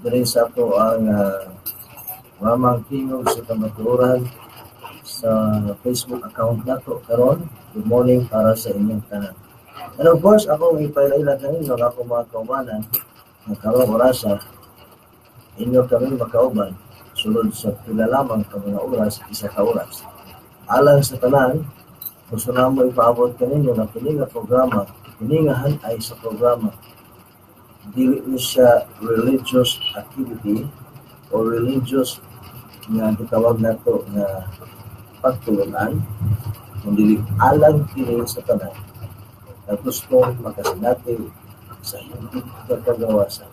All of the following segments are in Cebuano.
Diri sa ato ang Mamang Tingog sa Kamatuoran sa Facebook account nato karon. Good morning para sa inyong tanan. And of course, ako ipaila kaninyo ang akong mga kaubanan nga karong orasa inyo kami makauban sulod sa pila lamang ka mga oras, 1 ka oras. Alang sa tanan, gusto namo ipaabot kaninyo na kini nga programa, kini nga han-ay sa programa, dili ni siya religious activity or religious nga gitawag nato nga pagtulunan, kundi alang kini sa tanan na gustong makasinati sa hindi kagawasan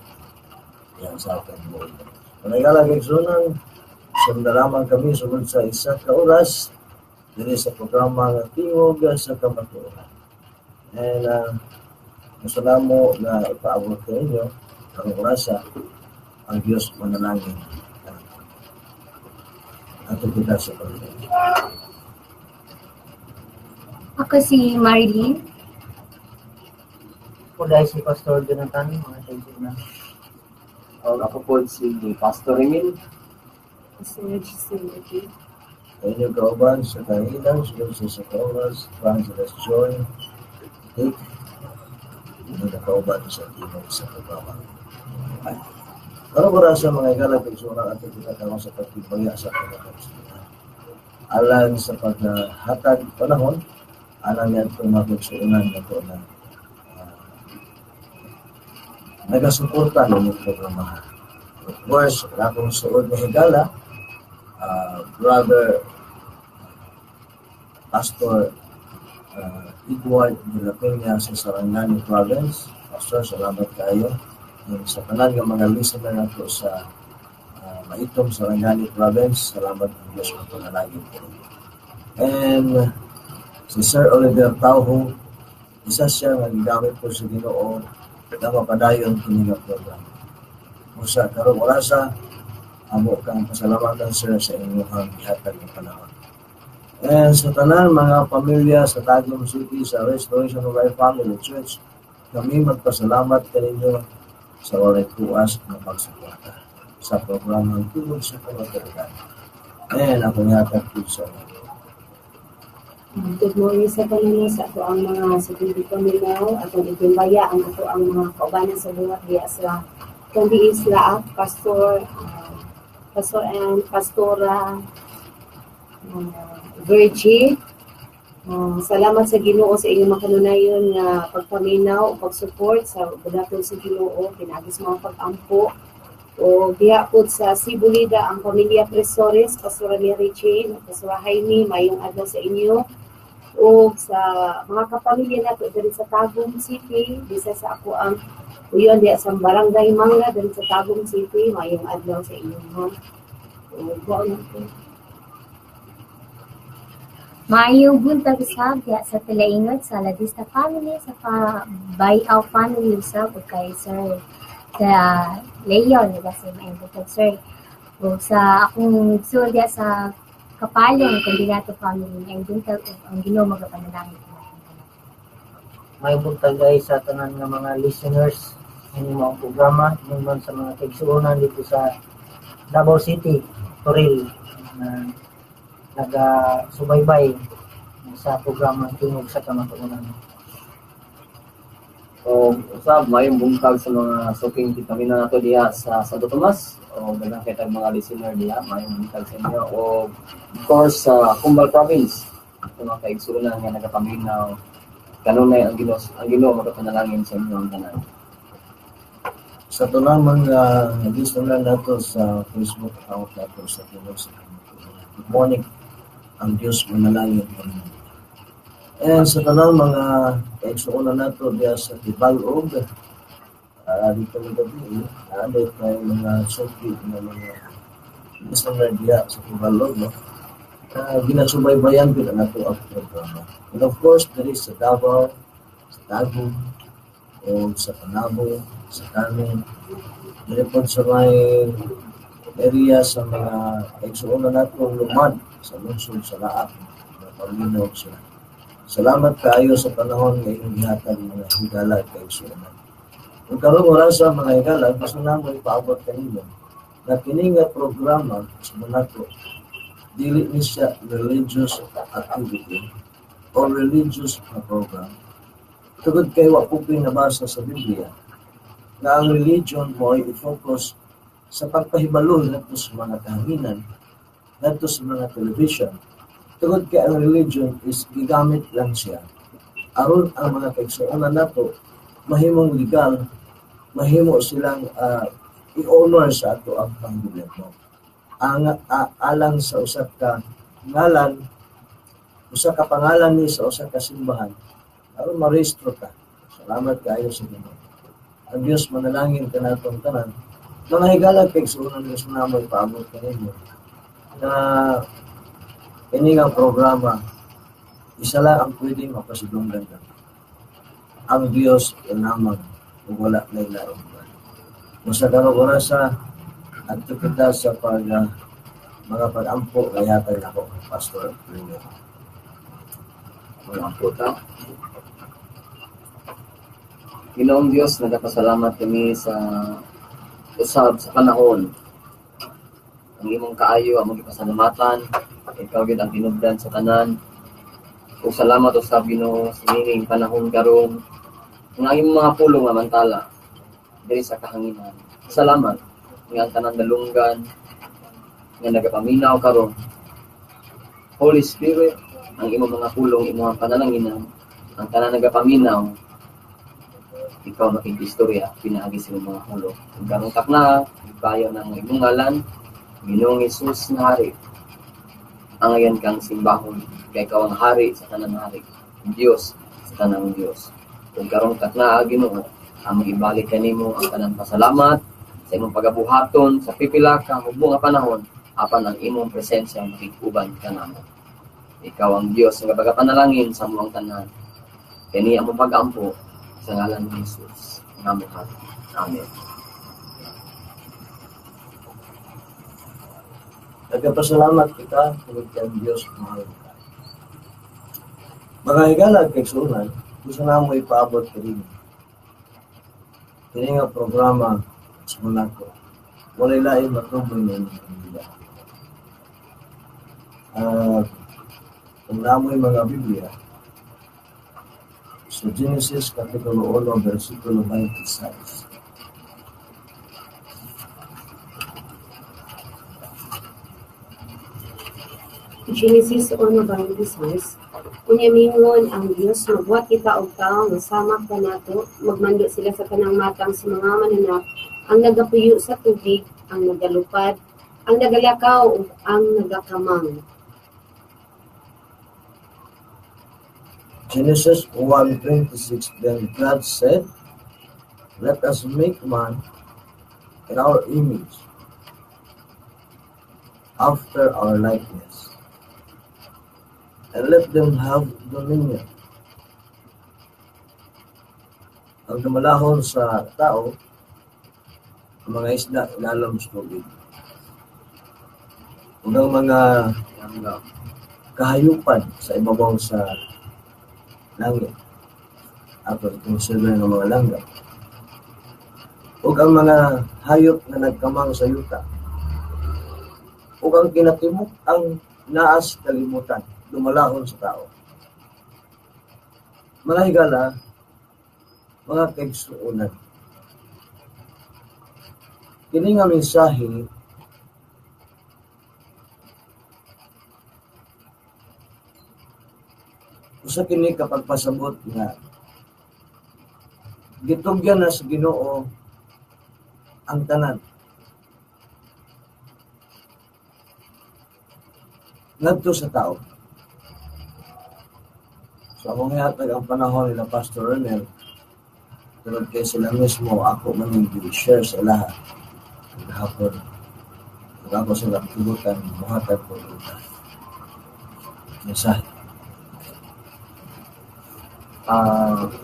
yan sa atong buhay. Mga higala kaigsuonan, sunda lamang kami sulod sa 1 ka oras diri sa programa nga Tingog sa Kamatuoran. And gusto namo na ipaabot ka inyo ang orasa, ang Diyos manalangin. Ato kita sa Panginoon. Ako si Marilyn. Ako dahil si Pastor Jonathan, mga kaigsuonan. Ako po si Pastor Emil. Pastor Giselle. Ang inyong kauban sa kahilang sulod sa 1 ka oras, Francis Joy, Dick, inyong kauban sa tingog sa programa. Karong orasa, mga higala kaigsuonan, ato kita karon sa pagtibaya sa pagkakaigsuonan. Alang sa paghatag panahon, alang niadtong mga kaigsuonan nato na nagasuporta ng programa. Of course, akong suod nga higala, Brother Pastor Edward de la Peña sa Sarangani Province. Pastor, salamat kayo. And sa tanan nga mga listener nato sa Maitum, Sarangani Province, salamat, ang Diyos magpanalangin po. And si Sir Oliver Tauho, isa siya nga gigamit po sa Ginoo na mapadayon kini nga program. Usa karong orasa, amo kang pasalamatan, sir, sa inyong gihatag nga panahon. And sa tanan mga pamilya sa Tagum City sa Restoration of Life Family Church, kami magpasalamat kaninyo sa walay puas na pagsuporta sa programang Tingog sa Kamatuoran. And ako nihatag po sa Good morning sa tanan sa ato ang mga sa TV paminaw, atong itimbaya ang ato ang mga kaubanan sa buhat diya sa Kandi Isla, Pastor Pastor and Pastora Virgie. Salamat sa Ginoo sa inyong makanunayon nga pagpaminaw o pag-support sa buhaton sa Ginoo pinaagi sa mga pag-ampo. O diha pod sa Sibulida ang pamilya Presores, Pastora Mary Jane, Pastora Jaime, mayong adlaw sa inyo. O sa mga kapamilya nato diri sa Tagum City, bisa sa ako ang uyon diha sa Barangay Manga diri sa Tagum City, mayong adlaw sa inyo. Ha? O go na po. Maayong buntag usab diha sa Talaingot sa Ladista family, sa Bayaw family usab ug kay Sir sa Leon kasi, maayong buntag, sir. Ug sa akong igsoon diha sa Kapalong, Kandinato family, maayong buntag ug ang Ginoo magapanalangin kanato. May buntag ay sa tanan nga mga listeners ini maong programa, man sa mga kaigsuonan dito sa Davao City, Toril, na nagasubaybay sa programa Tingog sa Kamatuoran. O usab, maayong buntag sa mga suking titamina nato diha sa Santo Tomas o daghan kay tag mga listener diha, maayong buntag sa inyo. O of course sa Cumbal Province, sa mga kaigsuonan nga nagapaminaw kanunay, ang Ginoo magapanalangin sa inyo ang tanan. Sa tanang mga listener nato sa Facebook account nato sa Tingog sa Kamatuoran. Good morning. Ang Diyos manalangin kami. And sa tanang mga kaigsuonan nato diya sa Tibalog, dito ng gabi, naa kay mga suki na mga listener diya sa Tibalog, no? Ginasubaybayan gud nato ang programa. And of course, diri sa Davao, sa Tagum, o sa Panabo, sa Carmen, diri pod sa may area sa mga kaigsuonan nato lumad sa lungsod sa Laak, mga paminaw sila. Salamat kaayo sa panahon nga inyong gihatag, mga higala at kaigsuonan. Ug karong orasa, mga higala, gusto namo ipaabot kanino na kini nga programa sa Monaco dili ni siya religious activity or religious na program tungod kay wa po nabasa sa Biblia na ang religion mo ay i-focus sa pagpahibalo ngadto sa mga kahanginan, ngadto sa mga television, tungod kay ang religion is gigamit lang siya aron ang mga kaigsuonan nato mahimong legal, mahimo silang i-honor sa ato ang panggobyerno ang alang sa usa ka ngalan, usa ka pangalan ni sa usa ka simbahan aron marehistro ka. Salamat kaayo sa Ginoo. Ang Dios manalangin kanatong tanan. Mga higala, kaigsuonan, gusto namo ipaabot kaninyo na kini nga programa, isa lang ang pwedeng mapasidunggan ka. Ang Dios lamang ug wala na lain. Usa karong orasa, adto kita sa pag mga pag-ampo kay hatag nako Pastor Rene. Mga puta. Ginoong Dios, nagapasalamat kami sa usab sa panahon. Ang imong kaayo among gipasalamatan. Ikaw gyud ang tinubdan sa tanan. Ug salamat usab, Ginoo, sa nining panahon karon nga ang imong mga pulong nga mantala diri sa kahanginan. Salamat nga ang tanang dalunggan nga nagapaminaw karon. Holy Spirit, ang imong mga pulong, imong panalanginan, ang tanan nagapaminaw, ikaw makig-istorya pinaagi sa imong mga pulong. Ug karong takna, ibayaw ng imong ngalan, Ginoong Hesus nga hari. Angayan kang simbahon, kay ikaw ang hari sa tanang hari, Dios sa tanang Dios. Ug karong takna, Ginoo, among ibalik kanimo ang tanang pasalamat sa imong pagabuhaton sa pipila ka hugbo nga panahon, apan ang imong presensya makig-uban kanamo. Ikaw ang Dios nga pagapanalangin sa among tanan. Kani among pag-ampo sa ngalan ni Jesus nga among hari. Amen. Nagpasalamat kita tungod kay ang Dios mahal kita. Mga higala, kaigsuonan, gusto namo ipaabot kanino. Kini nga programa sa Monaco, walay lain matuboy na inyong pamilya. Kung namoy mga Biblia, sa Genesis Kapitulo 1, versikulo 26. Genesis 1:26. Unya mingon ang Dios, "Magbuhat kita og tawo nga sama kanato, magmando sila sa tanang matang sa mga mananap, ang nagapuyo sa tubig, ang nagalupad, ang nagalakaw ug ang nagakamang." Genesis 1:26. Then God said, "Let us make man in our image, after our likeness, and let them have dominion." Ang dumalahon sa tao, ang mga isda ilalom sa tubig. Ug ang mga kahayupan sa ibabaw sa langit. Ato i-consider ng mga langgam. Ug ang mga hayop na nagkamang sa yuta. Ug ang kinatibuk ang naas kalibutan, dumalahon sa tao. Mga higala, mga kaigsuonan. Kini nga mensahe usa kini kapag pasabot nga gitugyan na sa Ginoo ang tanan ngadto sa tao. So akong ihatag ang panahon nila Pastor Renel tungod kay sila mismo ako man yung share sa lahat hapon. Ug ako sila tugutan, muhatag ko og mensahe.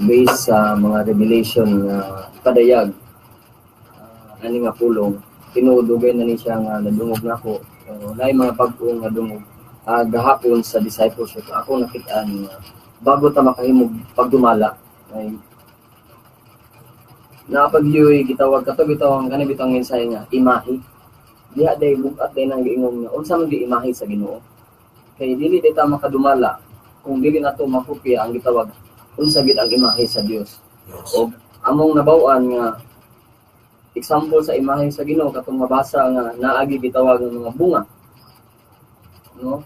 Based sa mga revelation nga padayag, ani nga pulong tinuod dugay na ni siya nga nadungog nako, pero naay mga bag-o nga dungog gahapon sa discipleship. Ako nakitaan nga bago ta makahimog pagdumala ay Napagyoy gitawag kato bitaw ang kani bitaw ang mensahe nga imahe. Diha day bugat day nang giingon nga unsa man gi imahe sa Ginoo. Kay dili day ta makadumala kung dili nato makopya ang gitawag unsa gid ang imahe sa Dios. Yes. Og among nabaw-an nga example sa imahe sa Ginoo katong mabasa nga naagi gitawag ng mga bunga. No?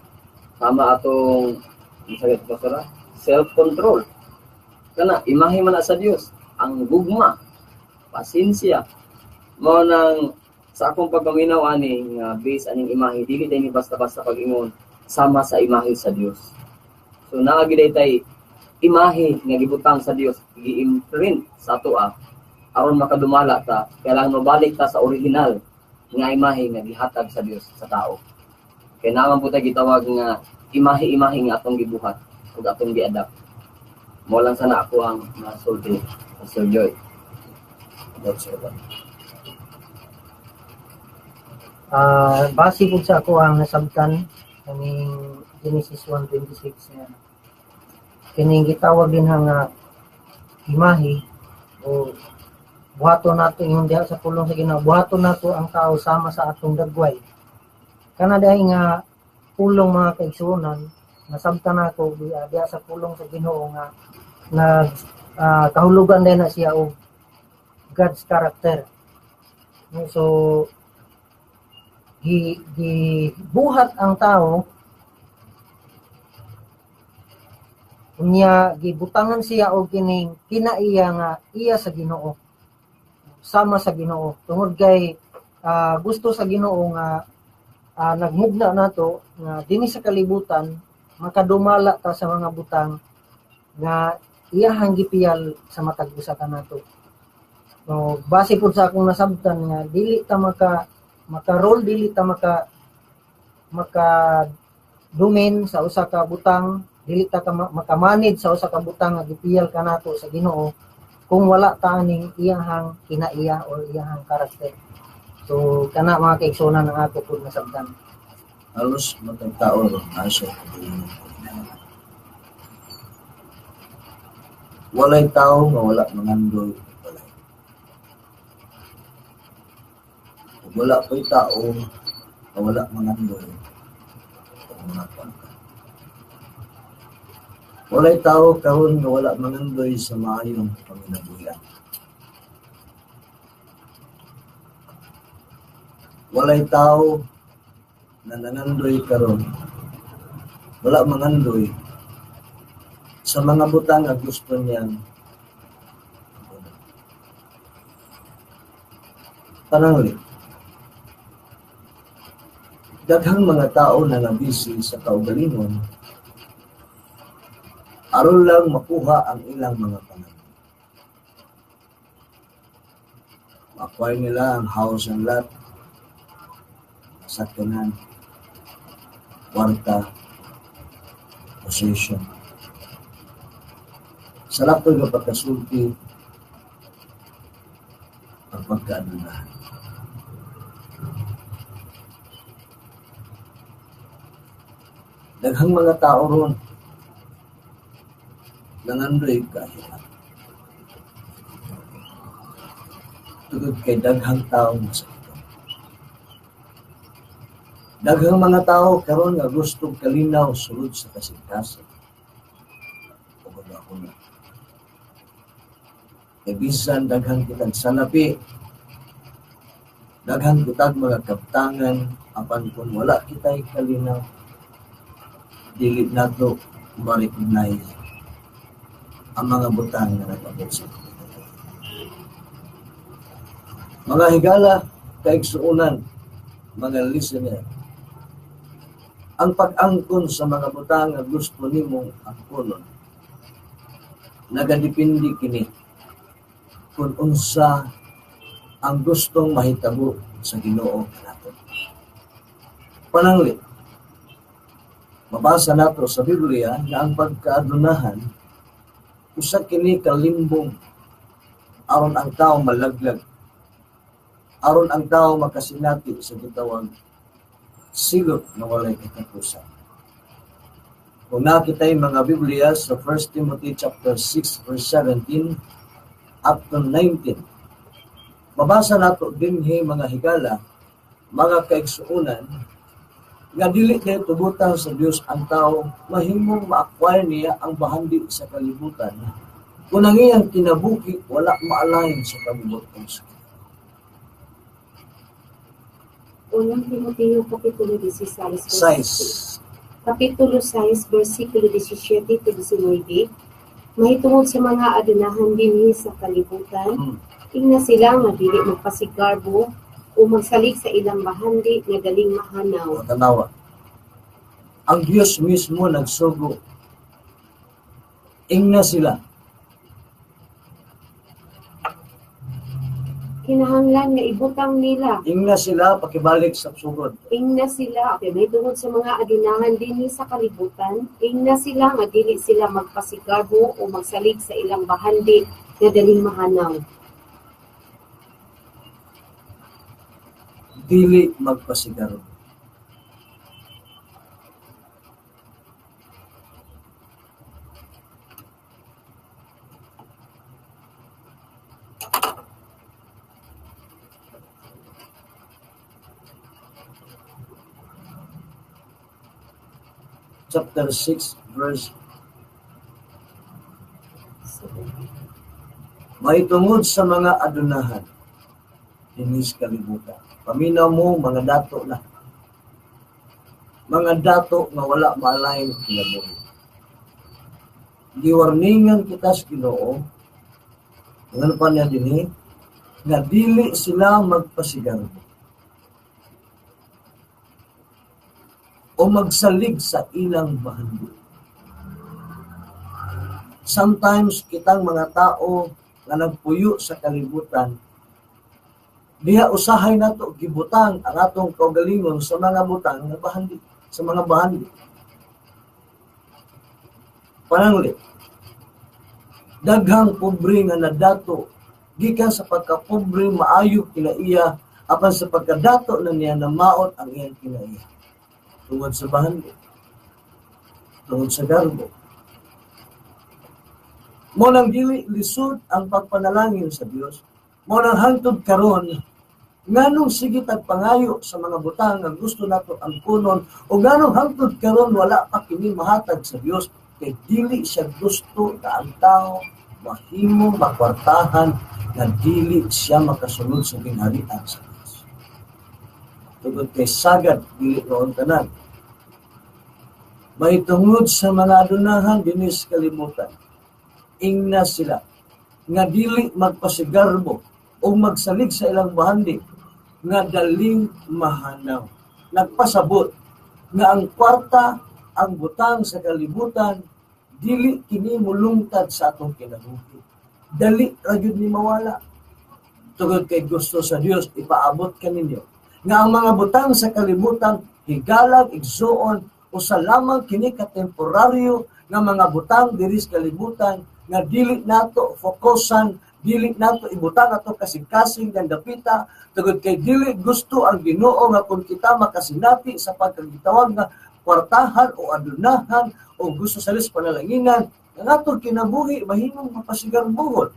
Tama atong unsa gid pastora? Self-control. Kana imahe man na sa Dios ang gugma, pasensya. Mao nang sa akong pagpaminaw ani nga base aning imahe dili day ni basta-basta pag-ingon sama sa imahe sa Dios. So naa gid tay imahe nga gibutang sa Dios, gi-imprint sa atoa aron makadumala ta, kailangan mabalik ta sa original nga imahe nga gihatag sa Dios sa tao. Kay naa man po tay gitawag nga imahe-imahe nga atong gibuhat ug atong giadapt. Mo lang sana ako ang masulti, Pastor Joy. That's all. Base po sa ako ang nasabtan kaning Genesis 1:26 nga kining gitawag din ha nga imahe o buhaton nato ingon diha sa pulong sa Ginoo, buhaton nato ang tao sama sa atong dagway. Kana diay nga pulong mga kaigsuonan, nasabtan nako diha sa pulong sa Ginoo nga nag kahulugan din na siya og God's character. No, so gibuhat ang tao unya gibutangan siya og kining kinaiya nga iya sa Ginoo, sama sa Ginoo, tungod kay gusto sa Ginoo nga nagmugna nato nga dinhi sa kalibutan makadumala ta sa mga butang nga iyahang gipiyal sa matag usa kanato. So base pud sa akong nasabtan nga dili ta maka-roll, dili ta maka domain sa usa ka butang, dili ta maka-manage sa usa ka butang nga gipiyal kanato sa Ginoo kung wala ta aning iyahang kinaiya or iyahang karakter. So kana mga kaigsuonan ang ako pud nasabtan. Halos matag tao ron nasa kaugalingon. Walay tao nga wala mangandoy walay. Ug wala po'y tao nga wala mangandoy og mga kwarta. Walay tao karon nga wala mangandoy sa maayong panginabuhian. Walay tao na nangandoy karon, wala mangandoy sa mga butang nga gusto niyang pananglit. Daghang mga tao na nabisi sa kaugalingon aron lang makuha ang ilang mga pangandoy. Ma-acquire nila ang house and lot, sakyanan, kwarta, position. Sa laptop nga pagkasulti, ang pagkaadunahan. Daghang mga tao ron nangandoy kahirap. Tugod kay daghang tao masakit. Daghang mga tao karon nga gustong kalinaw sulod sa kasing-kasing. Ug ako na. Kay bisan daghang kitag salapi, daghang kitag mga kaptangan, apan kung wala kita'y kalinaw, dili nato ma-recognize ang mga butang nga nag-abot sa mga higala, kaigsuonan, mga listener. Ang pag-angkon sa mga butang nga gusto nimong angkonon, nagadepende kini kung unsa ang gustong mahitabo sa Ginoo kanato. Pananglit, mabasa nato sa Biblia nga ang pagkaadunahan usa kini kalimbong aron ang tao malaglag, aron ang tao makasinati sa gitawag silot na walay katapusan. Kung nakita'y mga Biblia sa 1 Timothy chapter 6 verse 17 up to 19, Mabasa nato dinhi, mga higala, mga kaigsuonan, nga dili kay tugutan sa Dios ang tao mahimong ma-acquire niya ang bahandi sa kalibutan kung ang iyang kinabuhi wala ma-align sa kabubut-on sa Unang Timoteo Kapitulo 16, Size. Kapitulo 6, versikulo 17 to 19, mahitungod sa mga adunahan dinhi sa kalibutan, ingna sila nga dili magpasigarbo o magsalig sa ilang bahandi nga daling mahanaw. Tanawa. Ang Dios mismo nagsugo. Ingna sila. Kinahanglan nga ibutang nila. Ingna sila, pakibalik sa sugod. Ingna sila, okay, mahitungod sa mga adunahan dinhi sa kalibutan, ingna sila nga dili sila magpasigarbo o magsalig sa ilang bahandi nga daling mahanaw. Dili magpasigarbo. Chapter 6, verse mahitungod sa mga adunahan dinhi sa kalibutan. Paminaw mo, mga dato na. Mga dato nga wala ma-align kinabuhi. Giwarningan kita sa Ginoo, ngano pa niya dinhi, nga dili sila magpasigarbo o magsalig sa ilang bahandi. Sometimes kitang mga tao nga nagpuyo sa kalibutan, diha usahay nato gibutang ang atong kaugalingon sa mga butang nga bahandi, sa mga bahandi. Pananglit, daghang pobre nga nadato gikan sa pagkapobre maayo kinaiya, apan sa pagkadato na niya namaot ang iyang kinaiya. Tungod sa bahandi, tungod sa garbo. Mo nang dili lisod ang pagpanalangin sa Dios, mo nang hangtod karon nganong sige tag pangayo sa mga butang nga gusto nato ang kunon, o nganong hangtod karon wala pa kini mahatag sa Dios, kay dili siya gusto na ang tao mahimo makwartahan nga dili siya makasunod sa gingharian sa Dios. Tungod kay sagad dili noon tanan. Mahitungod sa mga adunahan dinhi sa kalibutan, ingna sila nga dili magpasigarbo o magsalig sa ilang bahandi nga daling mahanaw. Nagpasabot nga ang kwarta, ang butang sa kalibutan, dili kini mulungtad sa atong kinabuhi. Dali ra gyud ni mawala. Tungod kay gusto sa Dios ipaabot kaninyo nga ang mga butang sa kalibutan higalag, igsuon o sa lamang kini ka temporaryo nga mga butang diri sa kalibutan nga dili nato fokusan, dili nato ibutang ato kasing-kasing ng dapita, tungod kay dili gusto ang Ginoo nga kung kita makasinati sa pagkagitawag nga kwartahan o adunahan o gusto sa lis panalanginan, ang atong kinabuhi mahimong mapasigarbuhon.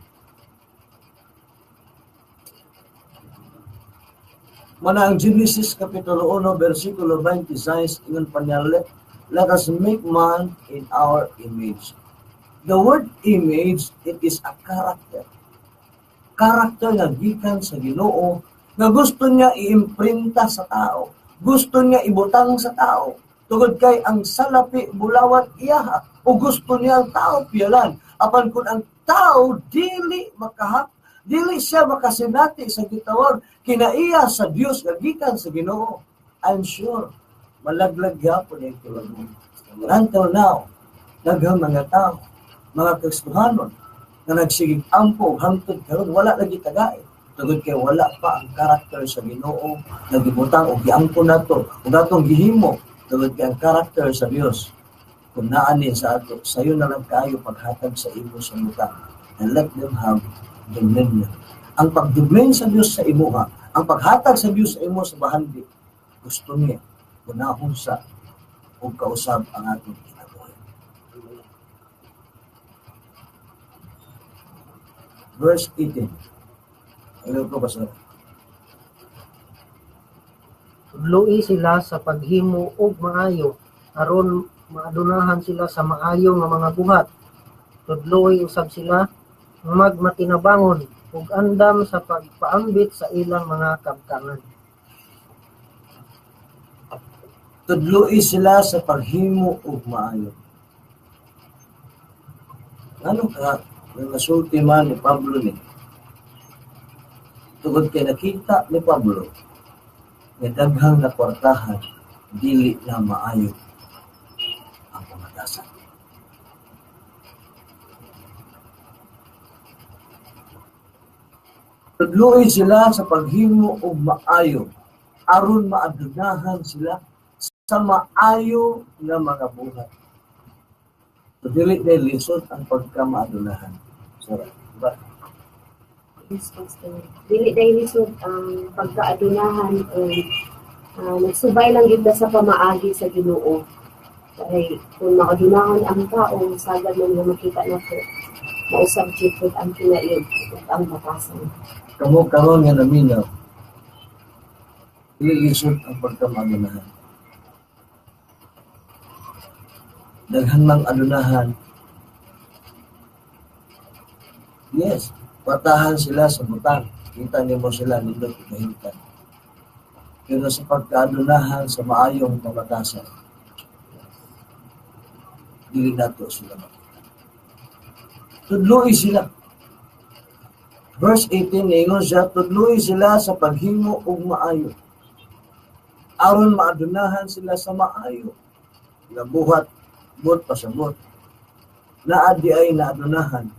Mana ang Genesis Kapitulo 1, versikulo 26, ingon pa niya, let us make man in our image. The word image, it is a character. Character nga gikan sa Ginoo nga gusto niya iimprinta sa tao. Gusto niya ibutang sa tao. Tungod kay ang salapi bulawan iyaha o gusto niya ang tao piyalan. Apan kung ang tao dili makahak, dili siya makasinati sa gitawag kinaiya sa Dios nga gikan sa Ginoo, I'm sure malaglag gyapon ang kinabuhi. Until now, daghang mga tao, mga Kristohanon nga nagsigig ampo hangtod karon wala lagi tagay. Tungod kay wala pa ang karakter sa Ginoo nga gibutang og giangko nato ug atong gihimo. Tungod kay ang karakter sa Dios kung naa ni sa ato, sayo na lang kaayo paghatag sa imo sa butang, and let them have dominion. Ang pagdomain sa Dios sa imuha, ang paghatag sa Dios sa imo sa bahandi, gusto niya unahon sa ug kausab ang atong kinabuhi. Verse 18. Ano ko, Pastor? Tudloi sila sa paghimo og maayo aron maadunahan sila sa maayo nga mga buhat. Tudloi usab sila magmatinabangon ug andam sa pagpaambit sa ilang mga kabtangan. Tudloi sila sa paghimo og maayo. Ano ka nasulti man ni Pablo ni? Tungod kay nakita ni Pablo nga daghang nakwartahan dili na maayo ang pamatasan. Tudloi sila sa paghimo og maayo aron maadunahan sila sa maayo nga mga buhat. So, dili na lisod ang pagkamaadunahan. Sorry, diba? Yes, Pastor. Dili dahil lisod ang pagkaadunahan o nagsubay lang gyud sa pamaagi sa Ginoo. Kay kung maadunahan ang tao, sagad man nga makita nato, mausab jud ang kinaig ug ang batasan. Kamo karon nga naminaw, dili lisod ang pagkamaadunahan. Daghan mang adunahan. Yes, patahan sila sa butang. Kita nimo sila nindot kahimtang. Pero sa pagkaadunahan sa maayong pamatasan, dili nato sila makita. Tudloi sila. Verse 18, niingon siya, tudloi sila sa paghimo og maayo aron maadunahan sila sa maayo nga buhat, buot pasabot. Naa di ay naadunahan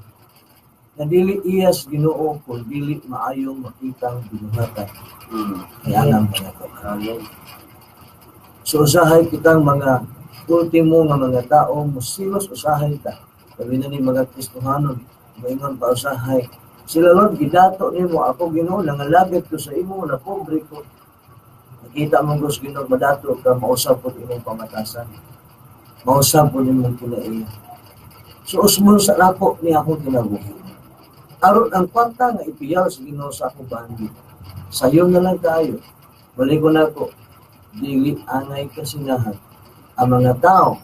na dili iyas Ginoo kung dili maayong makitang binuhatan. Kaya ang mga tao. So usahay kitang mga ultimo nga mga tao, musilos usahay ta. Sabi na ni mga Kristohanon, maingon pa usahay. Sila Lord, gidato nimo ako Ginoo, nangalagad ko sa imo, na pobre ko. Nakita mong Diyos Ginoo, madato ka, mausap po imong pamatasan. Mausap po nimong kinaiya. So usmon sa nako ni akong kinabuhi. Aron ang kwarta nga ipiyaw sa Ginoo sa akong bahandi. Sayo na lang tayo. Balik ko na ako. Dili angay kasinahan. Ang mga tao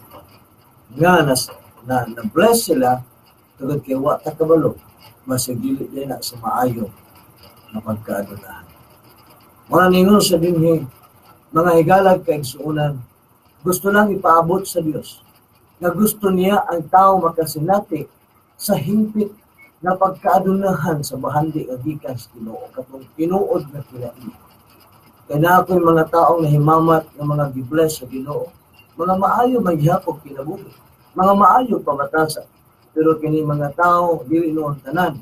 nga na bless sila tungod kay wa ta kabalo, masig dili din na sa maayo na pagkaadunahan. Muna ningon sa dinhi, mga higalag kaigsuonan, gusto lang ipaabot sa Dios na gusto niya ang tao makasinati sa hingpit na pagkaadunahan sa bahandi nga gikan sa Ginoo, katong tinuod na kinaiya. Kay naa ko'y mga taong nahimamat nga mga gibless sa Ginoo, mga maayo maghihapog kinabuhi, mga maayo pamatasan, pero kini mga tao dili noon tanan.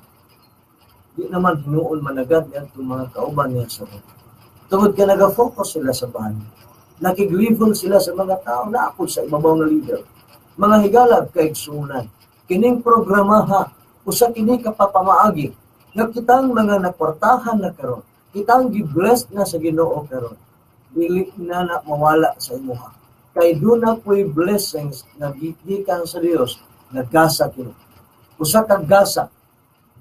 Di naman hinuon managad niadtong mga kauban niya sa mundo. Tungod kay naga-focus sila sa bahandi. Nakiglibol sila sa mga tao na ako sa ibabaw nga leader. Mga higalag kaigsuonan, kining programaha usa kini ka papamaagi nga kitang mga nakwartahan na karon, kitang gi-bless na sa Ginoo karon, dili na na mawala sa imuha. Kay duna po'y blessings nga gikan sa Dios nga gasa kini. Usa ka gasa,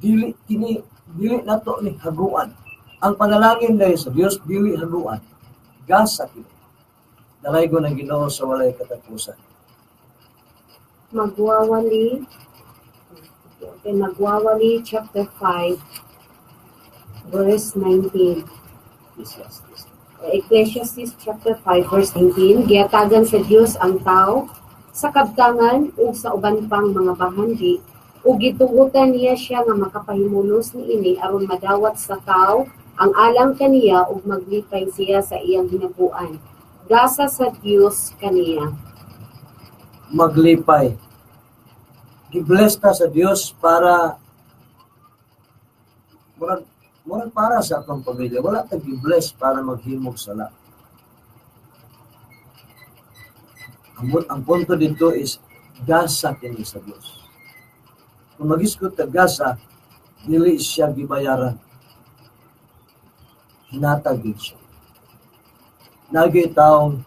dili kini, dili nato ni haguan. Ang panalangin dahil sa Dios dili haguan, gasa kini. Dalaygon ang Ginoo sa walay katapusan. Magwawali. Okay, Magwawali chapter 5 verse 19. Yes. Ecclesiastes chapter 5 verse 19, giyatagan sa Dios ang tao sa kabtangan ug sa uban pang mga bahandi ug gitugutan niya siya nga makapahimulos niini aron madawat sa tao ang alang kaniya ug maglipay siya sa iyang hinaguan. Gasa sa Dios kaniya. Maglipay. Gibless ta sa Dios para murag para sa atong pamilya. Wala ta gibless para maghimog sala. Ang punto dito is gasa kini sa Dios. Kung magisgot ta gasa, dili siya gibayaran. Hinatag gid siya. Nagi taong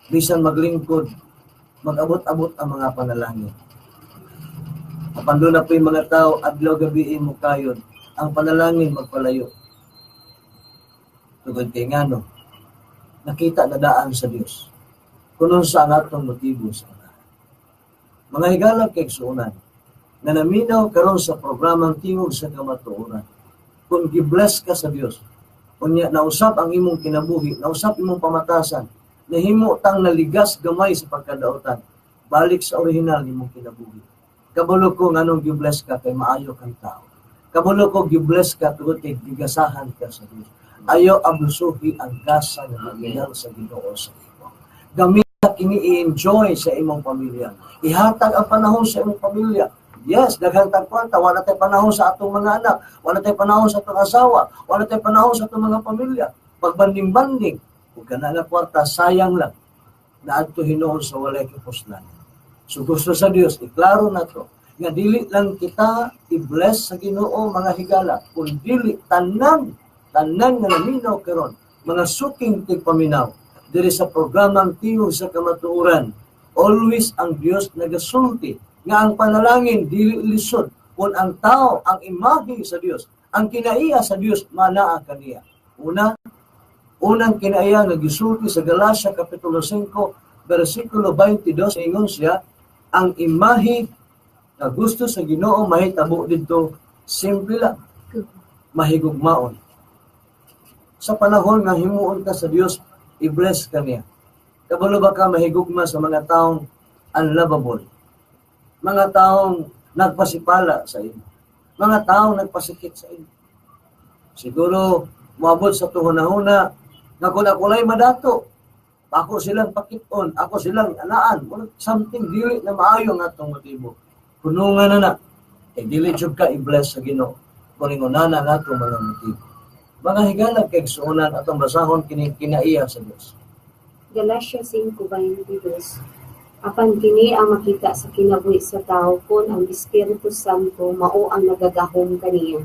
bisan maglingkod, mag-abot-abot ang mga panalangin. Apan doon na po yung mga tao, adlaw gabi mo kayon, ang panalangin magpalayo. Tungod kay ngano, nakita na daan sa Dios kung unsa ang atong motibo sa una. Mga higalang kaigsuonan, na naminaw karon sa programang Tingog sa Kamatuoran, kung gi-bless ka sa Dios, unya nausap ang imong kinabuhi, nausap imong pamatasan, nahimo tang naligas gamay sa pagkadaotan, balik sa orihinal imong kinabuhi. Kabalo ko nganong gi-bless ka, kay maayo kang tao. Kabalo ko gi-bless ka tungod kay gigasahan ka sa Dios. Ayaw abusuhi ang gasa nga gigikan sa Ginoo sa imo. Gamita kini, i-enjoy sa imong pamilya. Ihatag ang panahon sa imong pamilya. Yes, daghan tag kwarta, wala tay panahon sa atong mga anak, wala tay panahon sa atong asawa, wala tay panahon sa atong mga pamilya. Pagbanding-banding, ug kana nga kwarta sayang lang na adto hinuon sa walay kapuslan. So gusto sa Dios, iklaro na to, nga dili lang kita i-bless sa Ginoo, mga higala, kun dili tanan tanan nga naminaw karon, mga suking tigpaminaw diri sa programang Tingog sa Kamatuoran. Always ang Dios nagasulti nga ang panalangin dili lisod kung ang tao, ang imahe sa Dios, ang kinaiya sa Dios, manaa kaniya. Una, unang kinaiya nga gisulti sa Galatia kapitulo 5 bersikulo 22, ingon siya, ang imahe nga gusto sa Ginoo mahitabo didto, simple lang, mahigugmaon. Sa panahon nga himuon ka sa Dios, i-bless ka niya, kabalo ba ka mahigugma sa mga taong unlovable, mga taong nagpasipala sa imo, mga taong nagpasikit sa imo? Siguro moabot sa tuhuna-huna nga kung ako lay madato, ako silang pakiton, ako silang anaan, something dili na maayo nga atong motibo. Kunungan na na, kay dili jud ka i-bless sa Ginoo kung ingonana nga atong mga motibo. Mga higalang kaigsuonan, atong basahon kining kinaiya sa Dios. Galatia 5:22. Apan kini ang makita sa kinabuhi sa tao kon ang Espiritu Santo mao ang nagagahom kaniya.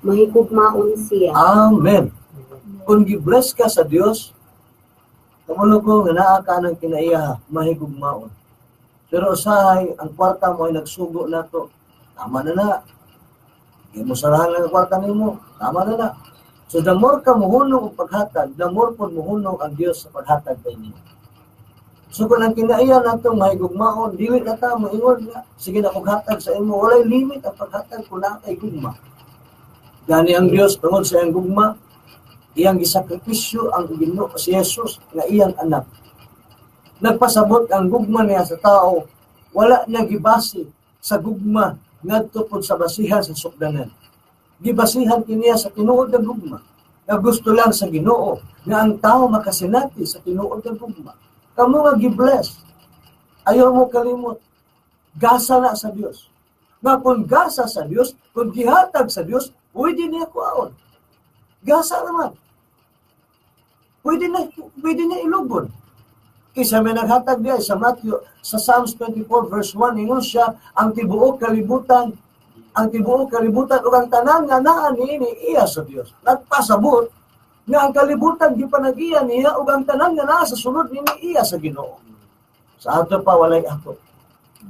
Mahigugmaon siya. Amen. Kung gi-bless ka sa Dios, kamulo ko nga naa ka ng kinaiya, mahigugmaon. Pero usahay, ang kwarta mo ay nagsugo na to. Tama na na. Di mo sarahan lang ang kwarta nimo. Tama na na. So the more ka muhunong og paghatag, the more pud muhunong ang Dios sa paghatag kay nimo. So kung ang kinaiya nato mahigugmaon, dili na ta moingon nga sige na kog hatag sa imo, walay limit ang paghatag kung naa kay gugma. Gani ang Dios, tungod sa iyang gugma, iyang gisakripisyo ang Ginoo si Jesus nga iyang anak. Nagpasabot ang gugma niya sa tao, wala niya gibase sa gugma ngadto pud sa basihan sa sukdanan. Gibasihan kiniya sa tinuod nga gugma. Nga gusto lang sa Ginoo nga ang tao makasinati sa tinuod nga gugma. Kamo nga gi-bless, ayaw mo kalimot, gasa na sa Dios. Nga kung gasa sa Dios, kung gihatag sa Dios, pwede niya kuhaon. Gasa naman. Pwede na ilugon. Kaysa may naghatag diya sa Matthew, sa Psalms 24 verse 1, ingon siya, ang tibuok kalibutan ug ang tanan nga naa niini iya sa Dios. Nagpasabot nga ang kalibutan gipanagiya niya ug ang tanan nga naa sa sulod niini iya sa Ginoo. Sa ato pa walay ato.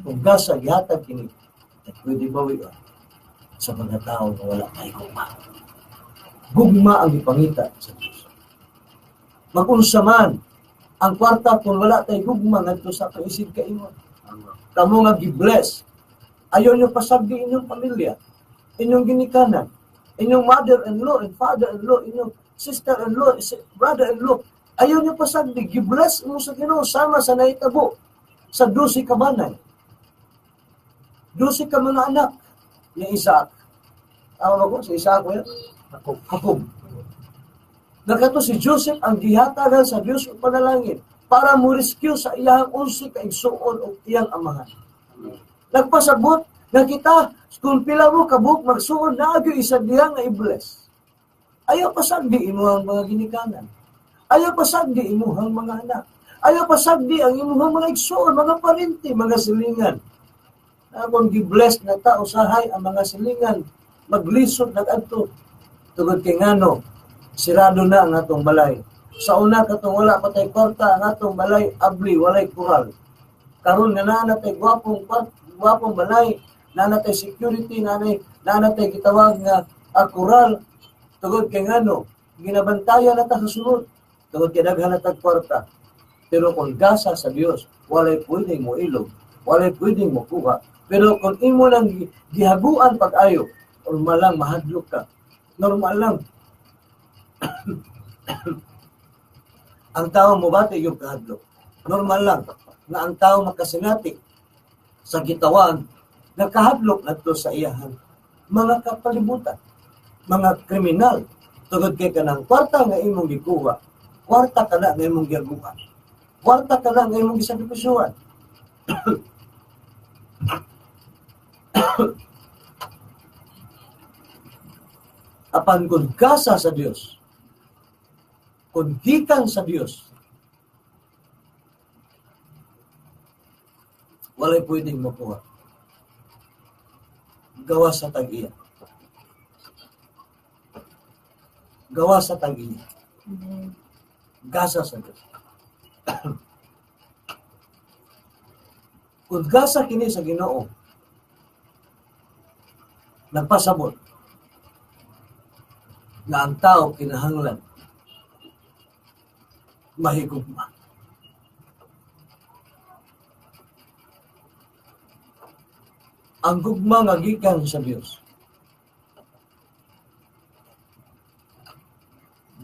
Kung gasa gihatag kini, at pwede bawion sa mga tao nga wala kay gugma. Gugma ang gipangita sa Dios. Magunsa man ang kwarta kung wala tay gugma ngadto sa atong isig kaingon. Kamo nga gi-bless, ayaw nyo pasagdi inyong pamilya, inyong ginikanan, inyong mother-in-law and father-in-law, inyong sister-in-law, brother-in-law. Ayaw nyo pasagdi, gi-bless mo sa Ginoo sama sa nahitabo sa 12 ka banay. 12 ka mga anak ni Isaac. Tama ba ko? Si Isaac ko yun? Jacob. Jacob. Nakato si Joseph ang gihatagan sa Dios og panalangin para mo rescue sa iyang 11 ka igsuon og iyang amahan. Nagpasabot nga kita kung pila mo kabuok magsuon, naa gyud isa diha nga i-bless. Ayaw pasagdi imuhang mga ginikanan. Ayaw pasagdi imuhang mga anak. Ayaw pasagdi ang imuhang mga igsuon, mga parente, mga silingan. Na kung gi-bless na ta, usahay ang mga silingan maglisod nag-adto tungod kay ngano, sirado na ang atong balay. Sa una, katong wala pa tay kwarta, ang atong balay abli, walay kural. Karon nga naa na tay gwapong balay, naa na tay security, naa na tay gitawag nga kural, tungod kay ngano, Ginabantayan na ta sa sulod. Tungod kay daghan na tag kwarta. Pero kung gasa sa Dios, walay pwedeng mo ilog, walay pwedeng mo kuha. Pero kung imo lang gihaguan pag-ayo, normal lang mahadlok ka. Normal lang. Ang tao mobati yung kahadlok. Normal lang na ang tao makasinati sa gitawag nakahadlok nadto sa iyahan mga kapalibutan, mga kriminal. Tungod kay kanang kwarta nga imong gikuha, kwarta kana nga imong gihaguan, kwarta kana nga imong gisakripisyuhan. Apan kung gasa sa Dios, kung gikan sa Dios, walay pwedeng makuha. Gawa sa tag-iya. Gawa sa tag-iya. Gasa sa Dios. Kung gasa kini sa Ginoo, nagpasabot na ang tao kinahanglan mahigugma. Ang gugma nga gikan sa Dios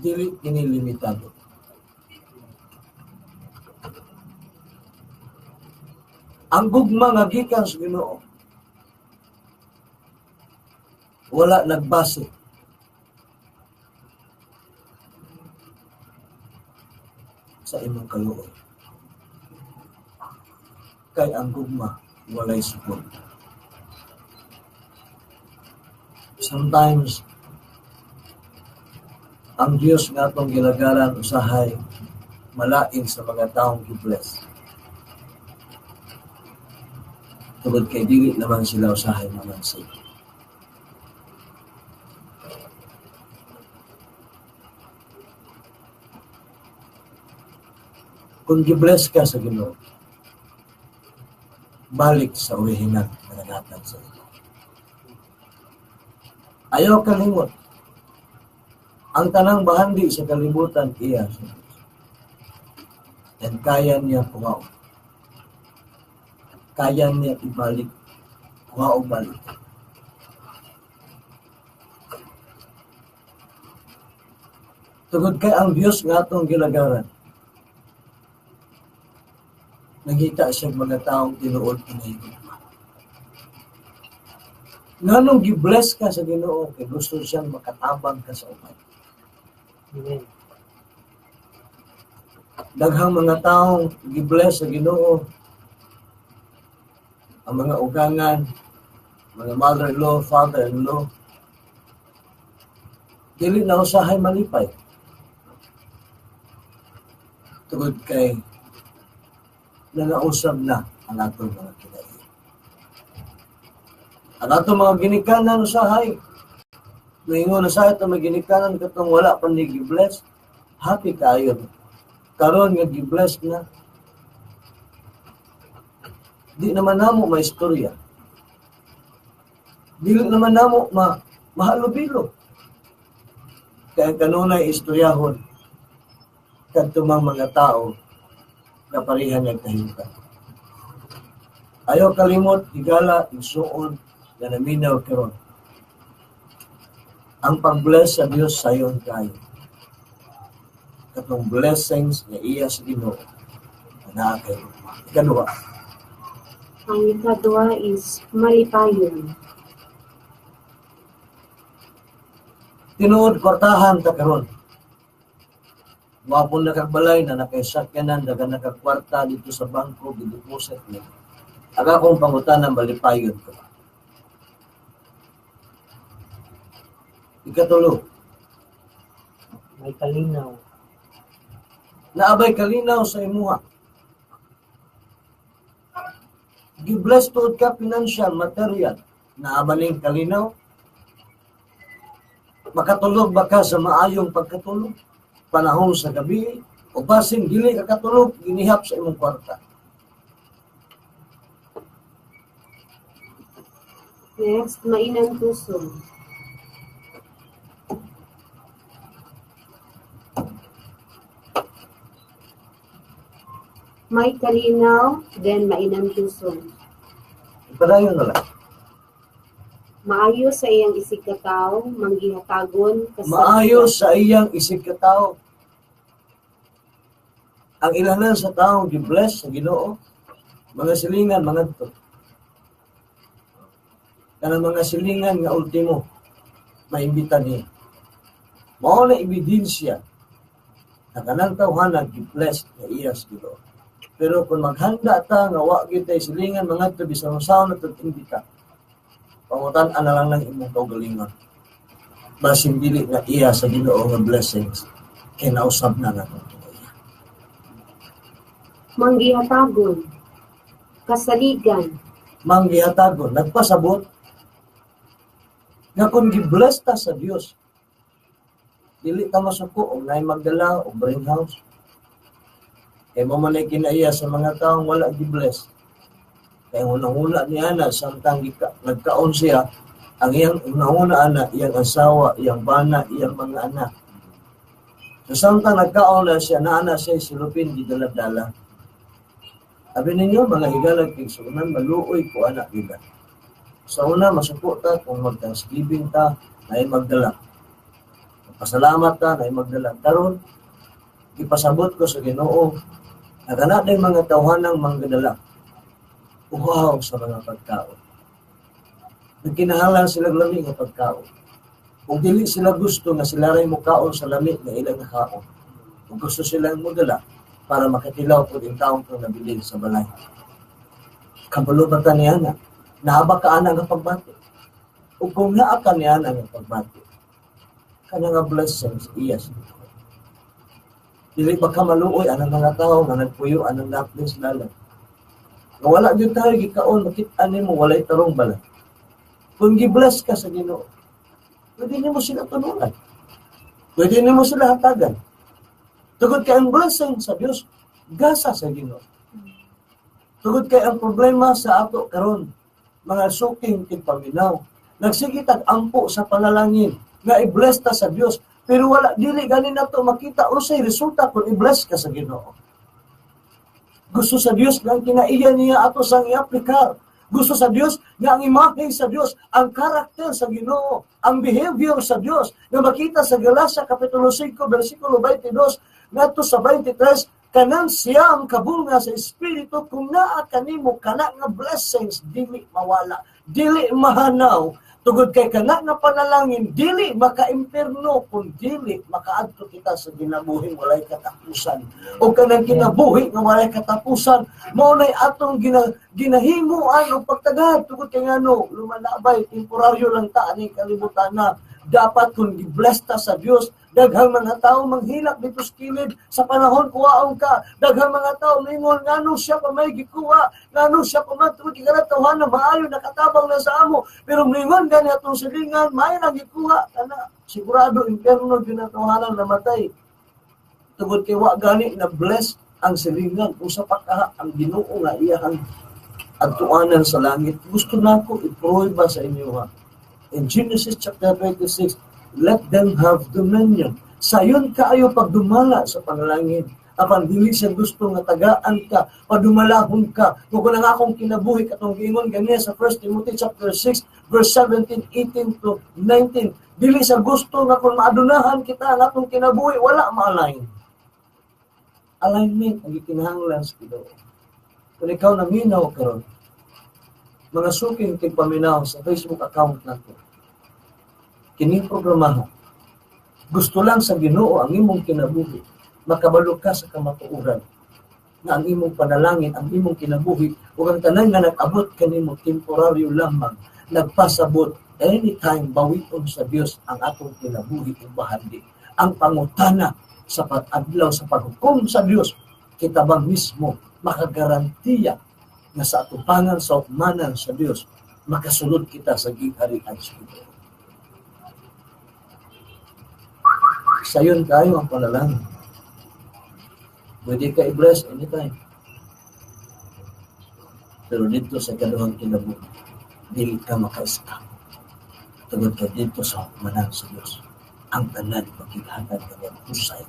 dili kini limitado. Ang gugma nga gikan sa Ginoo wala nagbase sa imong kaluoy. Kay ang gugma walay support. Sometimes ang Dios nga atong gilagaran usahay malain sa mga taong gi-bless. Tungod kay dili naman sila usahay mamansin. Kung gi-bless ka sa Ginoo, balik sa orihinal na naghatag sa imo. Ayaw kalimot. Ang tanang bahandi sa kalibutan iya sa Diyos. And kaya niya kuhaon. Kaya niya ibalik. Kuhaon balik. Tungod kay ang Diyos nga atong gilagaran, nangita siya mga taong tinuod kinahigugma. Nganong gi-bless ka sa Ginoo kay gusto siyang makatabang ka sa uban. Amen. Daghang mga taong gi-bless sa Ginoo, ang mga ugangan, mga mother-in-law, father-in-law, dili na usahay malipay. Tungod kay nangausap na ang atong mga kinaiya. Ang atong mga ginikanan usahay, maingon na sa itong mga ginikanan katong wala pa ni gi-bless, happy kayo. Karon nga gi-bless na, di naman namo maistorya. Dili naman namo mahalubilo. Kaya kanunay istoryahon kadto mang mga tao na pareha nagkahimta. Ayaw kalimot, higala, igsuon, na naminaw karon. Ang pag-bless sa Dios sayon kayo. Katong blessings nga iya sa Ginoo na naa kay gugma. Ikaduha. Ang ikaduha is malipayon. Tinuod kwartahan ta karon. Wapon na kagbalay na nakaisakyanan, dagan nakakwarta dito sa bangko, gideposit niya. Ang akong pangutana, malipayon ka ba? Ikatulo. May kalinaw. Naabay kalinaw sa imuha. Gibless tuod ka financial, material. Naaba ning kalinaw? Makatulog ba ka sa maayong pagkatulog? Panahon sa gabi, o basin dili ka katulog, ginihap sa imong kwarta. Next, mainantuson. May kalinaw, then mainantuson. Ipadayon na lang. Maayo sa iyang isig katawo, manggihatagon, Maayo sa iyang isig katawo. Ang ilanan sa taong gi-bless sa Ginoo, mga silingan mangadto. Kanang mga silingan nga ultimo maimbita niya. Mao na ebidensya na kanang tawhana gi-bless nga iya sa Ginoo. Pero kung maghanda ta nga wa gyud tay silingan mangadto bisan unsaon na tong imbita, pangutan-an na lang ng imong kaugalingon. Basin dili na iya sa Ginoo nga blessings kay nausab na nga itong kinaiya. Manggihatagon, kasaligan. Manggihatagon, nagpasabot nga kung gi-bless ta sa Dios, dili ta masuko og naay magdala og bring house. Kay mo man ay kinaiya sa mga taong wala gi-bless. Kay hunahuna ni ana samtang nagkaon siya, ang iyang hunahuna ana, iyang asawa, iyang bana, iyang mga anak. So samtang nagkaon na siya, naana siya silupin gidala-dala. Abi ninyo mga higalag kigsuonan, maluoy ko anak nila. Sa una masuko ta kung mag-Thanksgiving ta, naay magdala. Pasalamat ta, naay magdala. Karon ipasabot ko sa Ginoo na kana day mga tawhanang manggadala uhaw sa mga pagkaon. Nagkinahanglan sila lami nga pagkaon. Kung dili sila gusto nga sila ray mukaon sa lami nga ilang nakaon, kung gusto silang modala para makatilaw pud ang taong kang nabilin sa balay. Kabalo ba ta niya na? Naaba ka ana nga pagbati? O kung naa ka niya na nga pagbati, kana nga blessings iya sa Ginoo. Dili ba ka maluoy anang mga tao nga nagpuyo anang napkin dalan? Nga wala gyud tayo gikaon, makita nimo walay tarong balay. Kung gi-bless ka sa Ginoo, pwede nimo sila tulungan. Pwede nimo sila hatagan. Tugod kay ang blessing sa Dios, gasa sa Ginoo. Tugod kay ang problema sa ato karon, mga suking tigpaminaw, nagsige tag ampo sa panalangin nga i-bless ta sa Dios, pero wala dili gani nato makita unsay resulta kung i-bless ka sa Ginoo. Gusto sa Dios nga ang kinaiya niya ato sang i-aplikar. Gusto sa Dios nga ang imahe sa Dios, ang karakter sa Ginoo, ang behavior sa Dios nga makita sa Galacia kapitulo 5 bersikulo 22 ngadto sa 23, kanang siyam kabunga sa Espiritu, kung naa kanimo kana nga blessings dili mawala, dili mahanaw, tugod kay kana nga panalangin dili makaimpierno kung dili makaadto kita sa kinabuhing walay katapusan. O kanang kinabuhi nga walay katapusan, mao nay atong ginahimuan og pagtagad, tugod kay ngano lumalabay, temporaryo lang ta ani kalibutan na. Dapat kung gi-bless ta sa Dios, daghang mga tao manghilak dito sa kilid sa panahon kuwaon ka, daghang mga tao mingon nganong siya pa may gikuha, nganong siya pa man tungod kay kanang tawhana maayo nakatabang na sa amo, pero mingon gani atong silingan maayo nang gikuha kana, sigurado impierno gyud ang tawhanan namatay tungod kay wa gani na bless ang silingan. Usa pa ka ang Ginoo nga iyang adtuanan sa langit. Gusto nako i-prueba sa inyo ha. In Genesis chapter 26, let them have dominion. Sayon kaayo pagdumala sa panalangin. Apan dili siya gusto nga tagaan ka, padumalahon ka. Kung ang akong kinabuhi katong giingon ganiya sa 1 Timothy chapter 6 verse 17, 18 to 19. Dili siya gusto nga kung maadunahan kita ang atong kinabuhi, wala ma-align. Alignment ang gikinahanglan sa Ginoo. Kung ikaw naminaw karon, mga suking tigpaminaw sa Facebook account nato, kining programahan, gusto lang sa Ginoo ang imong kinabuhi, makabalo ka sa kamatuoran nga ang imong panalangin, ang imong kinabuhi, ug ang tanan nga nag-abot kanimo temporaryo lamang, nagpasabot anytime bawion sa Dios ang atong kinabuhi ug bahandi. Ang pangutana sa pag-adlaw sa paghukom sa Dios, kita bang mismo makagarantiya nga sa atubangan sa hukmanan sa Dios makasulod kita sa gingharian sa Ginoo? Sayon kayo ang panalangin. Pwede ka i-bless anytime. Pero dito sa kaduhang kinabuhi, dili ka maka-escape. Tungod kay dito sa hukmanan sa Dios, ang tanan pagkighatag ka ng husay.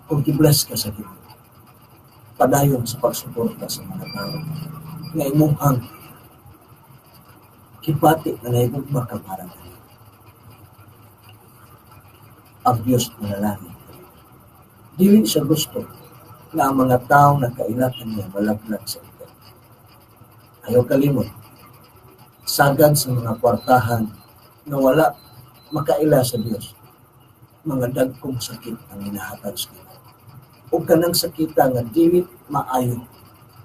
Kung i-bless ka sa Ginoo, Padayon sa pagsuporta sa mga tao nga imuhang kipati na nahigugma ka para kanimo. Ang Diyos manalangin. Dili siya gusto na ang mga taong nakaila niya malaglag sa ito. Ayaw kalimot, sagad sa mga kwartahan na wala makaila sa Diyos, mga dagkong sakit ang inahatag sa Ginoo. O kanang sakita nga dili maayo,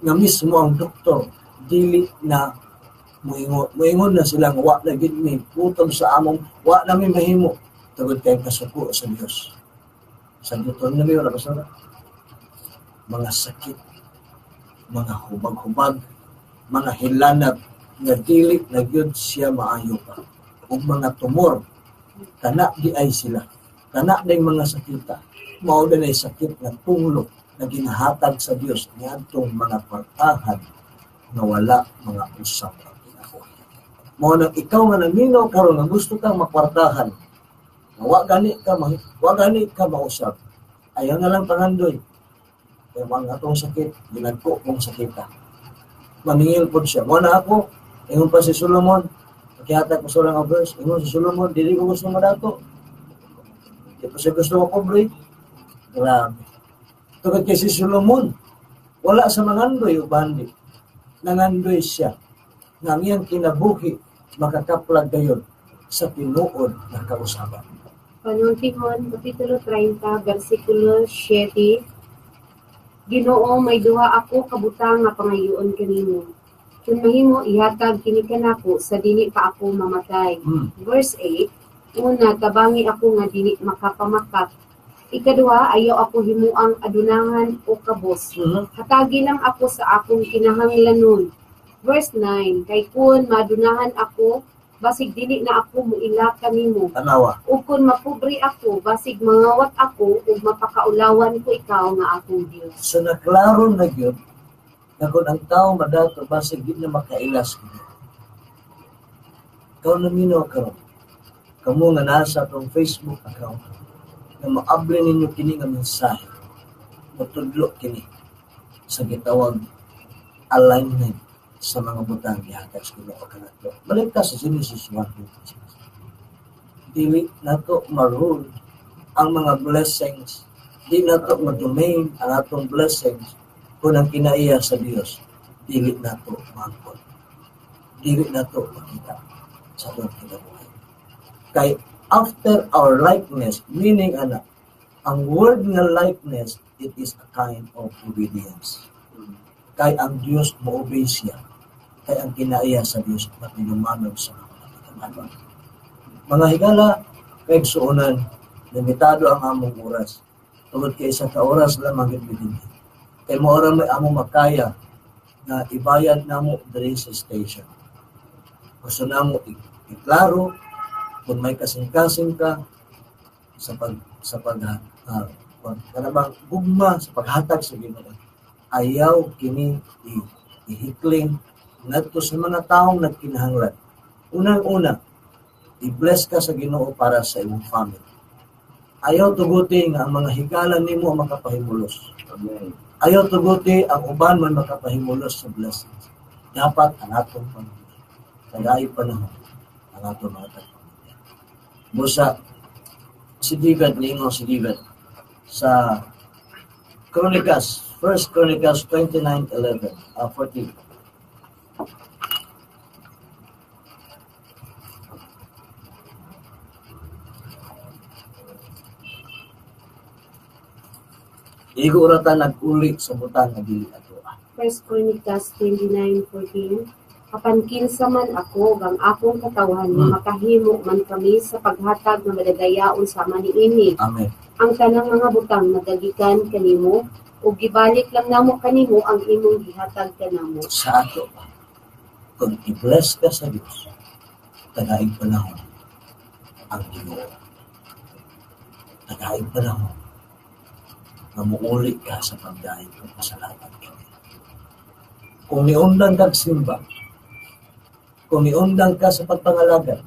nga mismo ang doktor dili na muingon na sila nga wa na gid mi putom sa among, wa na mi mahimo tungod kay kasuko sa Dios. Sa Deuteronomy wala ba sa mga sakit, mga hubag-hubag, mga hilanat nga dili na gyud siya maayo pa, ug mga tumor, kana di ay sila, kana day mga sakita, mao na sakit nga tunglo na ginahatag sa Dios niadtong mga kwartahan nga wala mga usap ang kinabuhi. Mao nang ikaw nga naminaw karon nga gusto kang makwartahan, nga wa gani ka mausap, ayaw na lang pangandoy. Kaya mga atong sakit, ginagko kong sakita. Maningil po siya. Mao na ako, ingon pa si Solomon, pakihatag ko sa lang ang verse, ingon si Solomon, dili ko gusto madato. Di pa siya gusto mapobre. Grabe. Tungod kay si Solomon, wala sa mangandoy o bandi. Nangandoy siya nga ang iyang kinabuhi makakaplag gayon sa tinuod na kausaban. Panultihon, Kapitulo 30, versikulo 7, Ginoo, may duha ako kabutang nga pangayoon kanimo. Kun mahimo ihatag kini kanako sa dili pa ako mamatay. Verse 8, una, tabangi ako nga dili makapamakat. Ikaduha, ayaw ako himuang adunahan o kabos. Hatagi lang ako sa akong kinahanglanon. Verse 9, kay kun madunahan ako, basig dili na ako muila kanimo. Tanawa. Ug kun mapobre ako, basig mangawat ako ug mapakaulawan ko ikaw nga akong Dios. So naklaro na gyud na kung ang tao madato basig di na makailas gyud. Ikaw naminaw karon, kamo nga nasa atong Facebook account, na maable ninyo kini nga mensahe, motudlo kini sa gitawag alignment sa mga butang gihatag sa Ginoo kanato. Balik ta sa Genesis 1:26. Dili nato ma-rule ang mga blessings, di nato ma-domain ang atong blessings kung ang kinaiya sa Dios, dili nato maangkon. Dili nato makita sa atong kinabuhi. Kay after our likeness, meaning ana, ang word nga likeness, it is a kind of obedience. Kay ang Dios mo-obey siya. Kay ang kinaiya sa Dios matinumanon sa mga katagan. Mga higala, kaigsuonan, limitado ang among oras. Tungod kay isa ka oras lamang gid dinhi. Kay mao ra may among makaya na ibayad namo diri sa station. Gusto namo iklaro kung may kasing-kasing ka sa pag sa pag kanabang gugma sa paghatag sa Ginoo. Ayaw kini ihikling ngadto sa mga taong nagkinahanglan. Unang-una, i-bless ka sa Ginoo para sa imong family. Ayaw tuguti nga ang mga higala nimo ang makapahimulos. Amen. Ayaw tuguti ang uban man makapahimulos sa blessings. Dapat ang atong pamilya. Kagay panahon ang atong mga pamilya. Busa si David, ningon si David sa Chronicles, 1 Chronicles 29:11, 14. Igo ra ta nag-uli sa butang nga dili ato. 1 Chronicles 29:14. Apan kinsa man ako ug ang akong katawhan nga makahimo man kami sa paghatag nga madadayaon sama niini. Amen. Ang tanang mga butang nagagikan kanimo ug gibalik lang namo kanimo ang imong gihatag kanamo. Sa ato pa, kung i-bless ka sa Dios, tagaig panahon ang Ginoo. Tagaig panahon nga muuli ka sa pagdayeg kung pasalamat ka. Kung niundang kag simba, kung niundang ka sa pagpangalaga,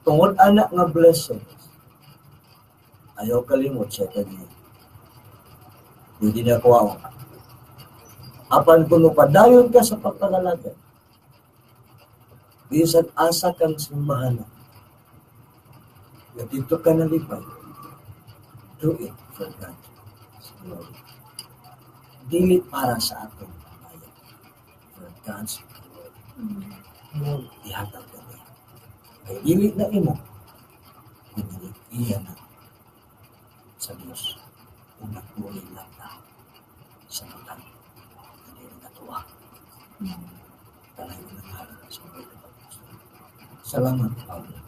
tungod anak nga blessings, ayaw kalimot sa kanya. Pwede na kuwaon. Apan kung mopadayon ka sa pagpangalagad, bisan asa kang simbahan na dito ka nalipay, do it for God's glory. Dili para sa atong bayan. For God's glory. Ihatag ka niya. Kay dili na imo, kundi iya na sa Diyos. Kung nagpuri lang na sa butang na dili natuwa. Tanay mo ng ngalan sa mga. Salamat, Pablo.